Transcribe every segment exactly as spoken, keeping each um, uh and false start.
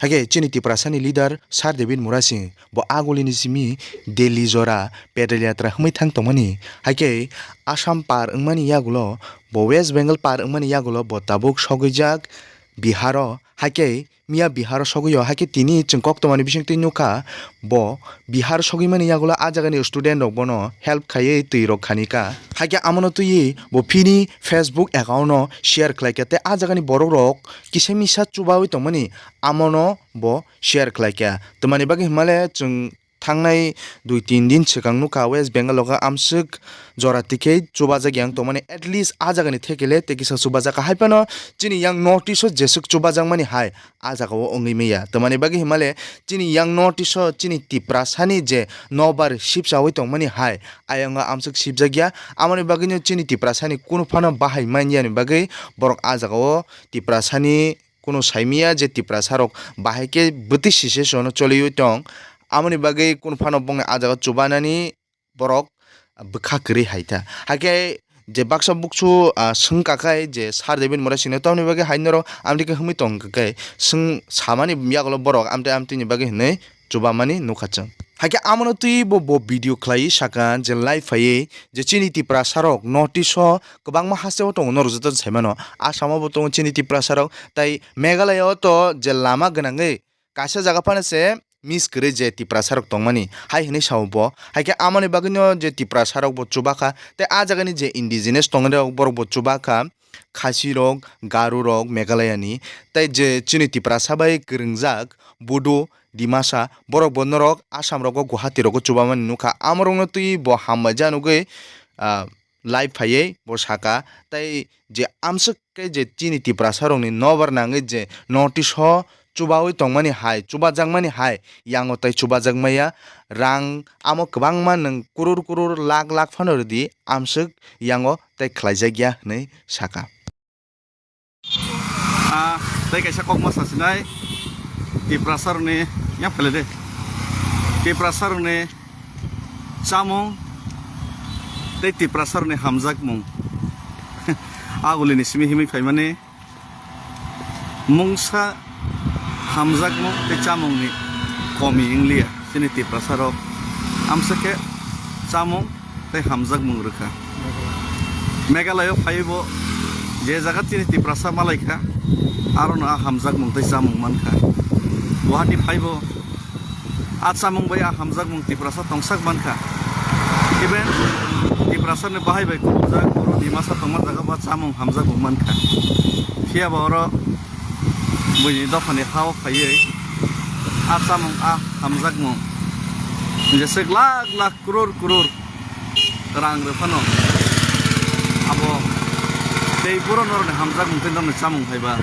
Haikhe chini Tiprasani leader Sir David Murasing bo agulini simi Delhi jora pedal yatra hwnwi thang tongmani. Haikhe Assam par wngmani yagulo bo West Bengal par wngmani yagulo bo tabuk sogwijak Biharo. Haikhe miya Biharo sogwio, haikhe tini chwng koktwmani bisingtwi nukha bo Bihar sogwimani yagulo a jagani student rok bono help khaiwi twi rok khani kha. Haikhe amono twiwi bo phini Facebook account no share khlaikha tei a jagani borok rok kisa misa chubawi tongmani amono bo share khlaikha. Twmani bagwi hwnmale chwng thangnai dui tin din swkang nukha West Bengal o khe amswk jora tikhe chubajak yang tongmani, at least a jagani thekele tei kisa chubajak kha. Haiphano chini yang North East o jeswk chubajakmani hai a jaga o wngwi manya. Twmani bagwi hwnmale chini yang North East o chini Tiprasani je nobar sibsawi tongmani hai ayang o amswk sibjakya. Amoni bagwino chini Tiprasani kunu phano bahai manyani bagwi borok a jaga o Tiprasani kunu saimanya je Tiprasa rok bahai khe bwtwi situation o choliwi tong. Amoni bagwi kunu phano bongni a jaga chubanani borok bwkha kwrwi hai ta. Haikhe je baksa buksu, ah, swngkha khai je Sir David Murasingno tamni bagwi hai norok amtwi khe hwnwi tongkha khai swng samani yagulo borok amtwi amtwini bagwi hwnwi chubamani nukha chwng. Haikhe amono twi bo, bo video khlaiwi sakha je live phaiwi je chini Tiprasa rok North East o kwbangma haste o tongo norok joto saimano. Assam o bo tongo chini Tiprasa rok, tai Meghalaya o to je lama gwnangwi kaisa jaga phano se miss kwrwi je Tiprasa rok tongmani hai hwnwi sao bo. Haikhe amoni bagwino je Tiprasa rok bo chubakha tei a jagani je indigenous tongnai rok borok bo chubakha. Khasi rok, Garo rok Meghalaya ni, tei je chini Tiprasa bai kwrwngjak Bodo, Dimasa, borok bo norok Assam rogo Guwahati rogo chubamani nukha. Amorokno twi bo hambai janugwi, ah, live phaiwi bo saka. Tei je amswk khe je chini Tiprasa rokni nobar nangwi je North East o chubawi tongmani hai, chubajakmani hai, yango tei chubajakmaya rang amo kwbangma nwng kurur kurur lakh lakh phano rwdi, amswk yango tei khlaijakya hwnwi saka. Ah, tei kaisa kokma sasinai Tiprasa rokni, yang pele de. Tiprasa rokni chamung tei Tiprasa rokni hamjakmung. Agulini simi himwi phaimani mungsa hamjakmung tei chamungni komi wngliya. Chini Tiprasa rok amswk khe chamung tei hamjakmung rwkha. Meghalaya o phaiwi bo je jaga chini Tiprasa malaikha, arono a hamjakmung tei chamung mankha. Guwahati phaibo a chamung bai a hamjakmung Tiprasa tongsak mankha. Even Tiprasa ni bahai bai kubujak Boro Dimasa tongma jaga bo a chamung hamjakmung mankha. Phiya ba oro buini dophani ha o phaiwi a chamung a hamjakmung jeswk lakh lakh, crore crore rang rw phano abo tei buro norokni hamjakmung tei norokni chamung hai ba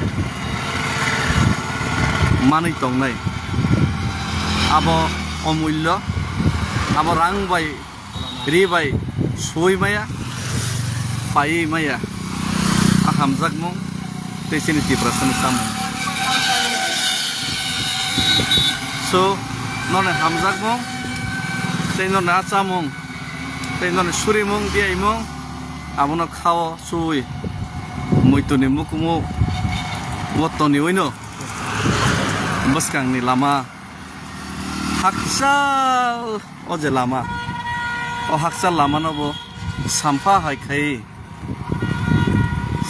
manwi tongnai. Abo omullo, abo rang bai, ri bai suwi maya, paiwi maya a hamjakmung tei chini Tiprasani chamung. So, norokni hamjakmung tei norokni a chamung tei norokni surimung, diyaimung, abono khao chuwi muituni mukumu o toniwi no bwskangni lama hakchal, o je lama, o hakchal lamano bo sampha hai khai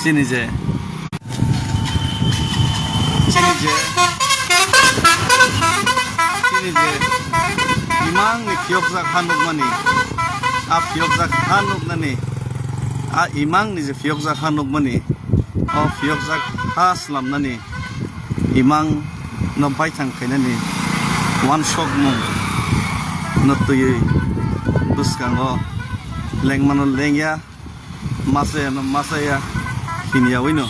chini je, chini je, chini je imangni phiyokjak ha nukmani, a phiyokjak ha nuknani, a imangni je phiyokjak ha nukmani, o phiyokjak ha slamnani, imang no baithang khainani uansukmung no twiwi bwskango lengmano lengya, masa ya no masa ya, hini yawi no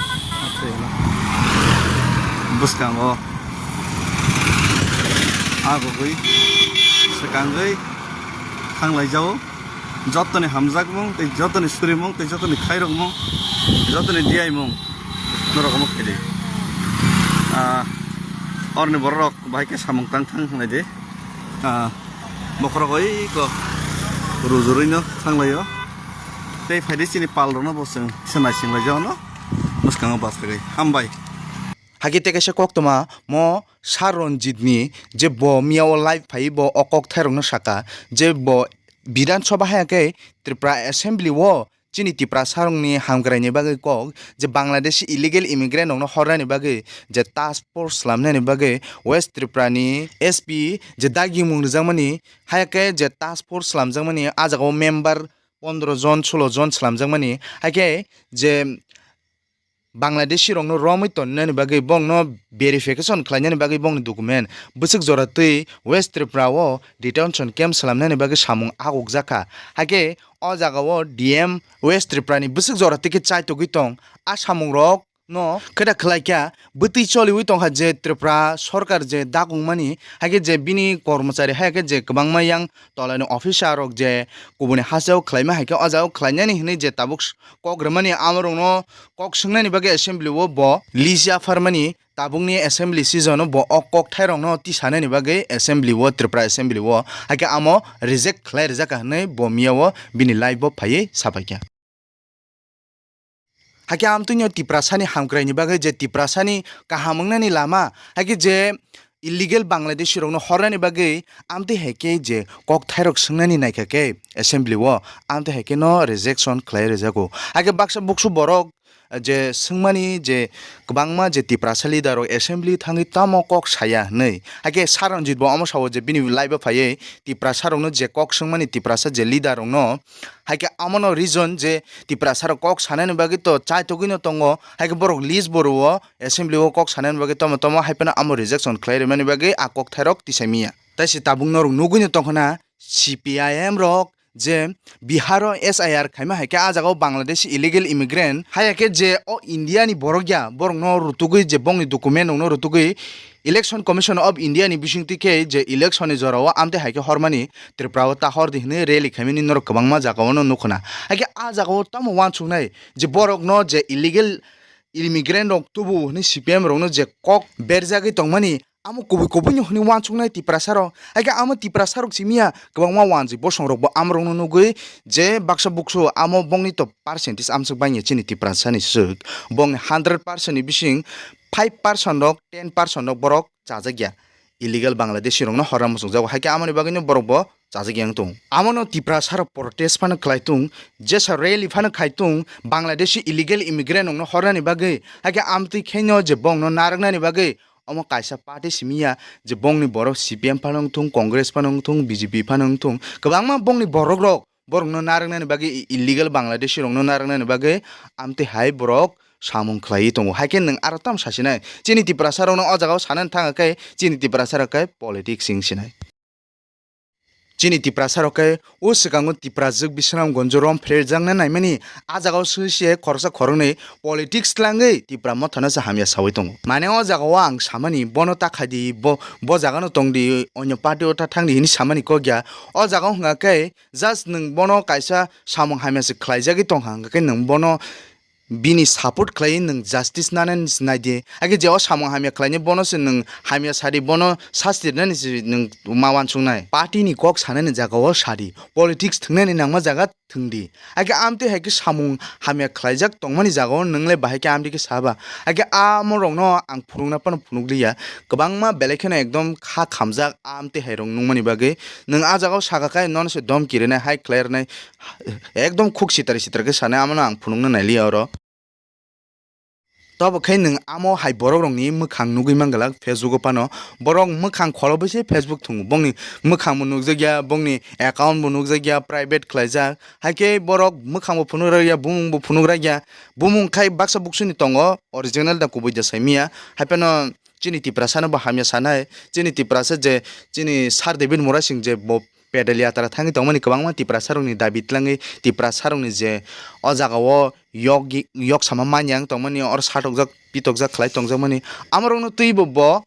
bwskango agogwi swkangwi thanglaijao. Jotoni hamjakmung tei jotoni surimung tei jotoni khairokmung, jotoni diyaimung norok omo khaidi. Ah, orni bororok bahai khe samung tang thang hwnlaidi. Ah, bokhorok oi ko rujurwino thanglaio. Tei phaidi chini palrokno bo chwng se naisinglaijao no bwskango bachagwi. Hambai. Hakhe tei kaisa koktwma mo Sir Ranjit ni je bo miya o live phai bo o kokthairokno saka je bo Bidhan Sabha haya khe Tripura Assembly o chini Tiprasa rokni hamkraini bagwi kok je Bangladeshi illegal immigrant rokno hornani bagwi je task force slamnani bagwi West Tripura ni S P je dagimung rwjakmani haya khe je task force slamjakmani ah jagao member pondro jon sulo jon slamjakmani hai khe je Bangladeshi rokno romwi tonnani bagwi bongno verification khlainani bagwi bongni document bwswk jora twi West Tripura o detention camp slamnani bagwi samung agukjak kha. Hakhe o jagao D M West Tripura ni bwswk jora twi khe chaitogwi tong. A samung rok no khe da khlai kha bwtwi choliwi tongkha je Tripura sorkar je dagungmani hakhe je bini kormochari hakhe je kwbangma yang tolani officer rok je kubuni hasteo khlaima hai khe o jagao khlainani hinwi je tabuk kok rwmani amorokno kok swngnani bagwi assembly o bo list yapharmani tabukni assembly season o bo o kokthairokno tisanani bagwi assembly o Tripura assembly o hai khe amo reject khlai rijak kha hinwi bo miya o bini live o phaiwi sapaikha. Hakhe amtwino Tiprasani hamkraini bagwi je Tiprasani kaham wngnani lama, hakhe je illegal Bangladeshi rokno hornani bagwi amtwi hai khe je kokthairok swngnani naikha khe assembly o, amtwi hai khe no rejection khlai rwjago. Hakhe baksa buksu borok je swngmani je kwbangma je Tiprasa leader rok assembly thangwi tamo kok saya hwnwi. Hakhe Sir Ranjit bo omo sao je bini live o phaiwi Tiprasa rokno je kok swngmani Tiprasa je leader rokno Hai khe amono reason je Tiprasa rok kok sanani bagwi to chaitogwi no tongo, hai khe borok list bo rwo, assembly o kok sanani bagwi tamo tamo, hai phano amo rejection khlai rwmani bagwi a kokthairok tisai miya. Tai se tabuk norok nugwi no tongkha na C P I M rok je Bihar o S I R khaima hai khe a jaga o Bangladesh illegal immigrant, haya khe je o India ni borok ya, borok no rutugwi je bongni document rok no rutugwi Election Commission of India ni bisingtwi khe je election ni jora o amtwi hai khe hormani Tripura o ta hor di hwnwi rally khaimani norok kwbangma jaga o no nukho na. Hai khe a jaga o tamo uansuknai je borok no je illegal immigrant rok tubu hwnwi C P M rok no je kok berjagwi tongmani amo kubui kubui no hwnwi uansuknai Tiprasa rok. Hai khe amo Tiprasa rok simi ya kwbangma wanjwi bosong rok bo amo rok no nugwi je baksa buksu amo bongni to percentage amsuk bangya chini Tiprasa ni swk. Bongni hundred percent ni bising five percent rok, ten percent rok borok chajak ya. Illegal Bangladeshi rokno horna muchungjago, hai khe amoni bagwino borok bo chajak ya wng tongo. Amono Tiprasa rok protest phano khlai tung, jesa rally phano khai tung, Bangladeshi illegal immigrant rokno hornani bagwi, hai khe amtwi khaino je bongno narwknani bagwi omo kaisa party simi ya, je bongni borok C P M phano wng thung, Congress phano wng thung, B J P phano wng thung, kwbangma bongni borok rok borokno narwknani bagwi, i-, illegal Bangladeshi rokno narwknani bagwi amtwi hai borok samung khlaiwi tongo. Hai khe nwng aro tamo sasinai? Chini Tiprasa rokno o jaga o sanani thang khe chini Tiprasa rok khe politics wng sinai. Chini Tiprasa rok khe o swkango Tiprajwk Bisramganj o rom pherjakna naimani a jaga o swi se khoroksa khoroknwi politics tlangwi Tipra mothano se hamya sawi tongo. Mane o jaga o ang samani bono ta khai di, bo, bo jaga no tong di, onyo party o ta thang di hwnwi samani kok ya. O jaga o hwnga khe just nwng bono kaisa samung hamya se khlaijagwi tongkha, hwnga khe nwng bono bini support khlaiwi nwng justice nanani se nai di. Hai khe je o samung hamya khlainai bono se nwng hamya sa di, bono sasti rwnani se nwng ma uansuknai. Party ni kok sanani jaga o sa di, politics thwngnani nangma jaga thwng di. Hai khe amtwi hai khe samung hamya khlaijak tongmani jaga o nwng le bahai khe amtwi khe sa ba? Hai khe amo rok no ang phunukna phano phunuk liya. Kwbangma belai kheno ekdom kha khamjak amtwi hai rok nukmani bagwi. Nwng a jaga o saka khe nono se domki rwnai, hai khlai rwnai, ekdom khuk sitari sitari khe sanai, amo no ang phunukna nai liya oro. Tobo khe nwng amo hai borok rokni mwkhang nugwi man glak Facebook o phano. Borok mwkhang kholo bai se Facebook thungo. Bongni mwkhang bo nukjak ya, bongni account bo nukjak ya, private khlaijak. Hai khe borok mwkhang bo phunuk rak ya, bumung bo phunuk rak ya. Bumung khai baksa buksuni tongo, original da kubui da sai miya. Hai phano chini Tiprasa no bo hamya sanai. Chini Tiprasa je chini Sir David Murasing je bo pedal yatra thangwi tongmani kwbangma Tiprasa rokni dabi tlangwi Tiprasa rokni je o jaga o yok, yok sama manya wng tongmani, oro satokjak pitokjak khlai tongjakmani, amo rokno twibo bo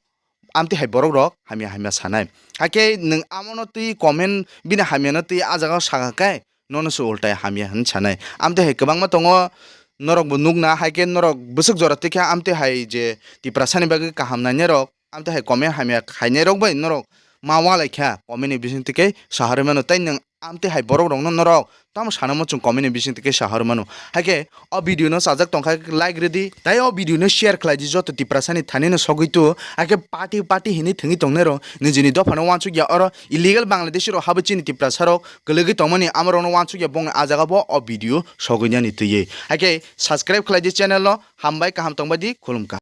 amtwi hai borok rok hamya hamya sanai. Hakhe nwng amo no twi comment bini hamya no twi a jaga o saka khe nono se ultai hamya hwnwi sanai. Amtwi hai kwbangma tongo, norok bo nukna, hai khe norok bwswk jora twi khe amtwi hai je Tiprasa ni bagwi kaham nainai rok, amtwi hai comment hamya khainai rok bai norok ma walai kha, comment ni bising twi khe saharwi mano. Tai nwng amtwi hai borok rokno norok tamo sanamo chwng comment ni bising twi khe saharwi mano. Haikhe o video no chajak tongkha like rwdi, tai o video no share khlai di joto Tiprasa ni thani no sogwi tu. Haikhe party party hinwi thwngwi tongnai rok nijini dopha no wansuk ya, oro illegal Bangladeshi rok habwi chini Tiprasa rok kwlwgwi tongmani, amo rok no wansuk ya, bongni ah jaga bo o video sogwi nani twiwi. Haikhe subscribe khlai di channel no, hambai kaham tongbai di, khulumkha.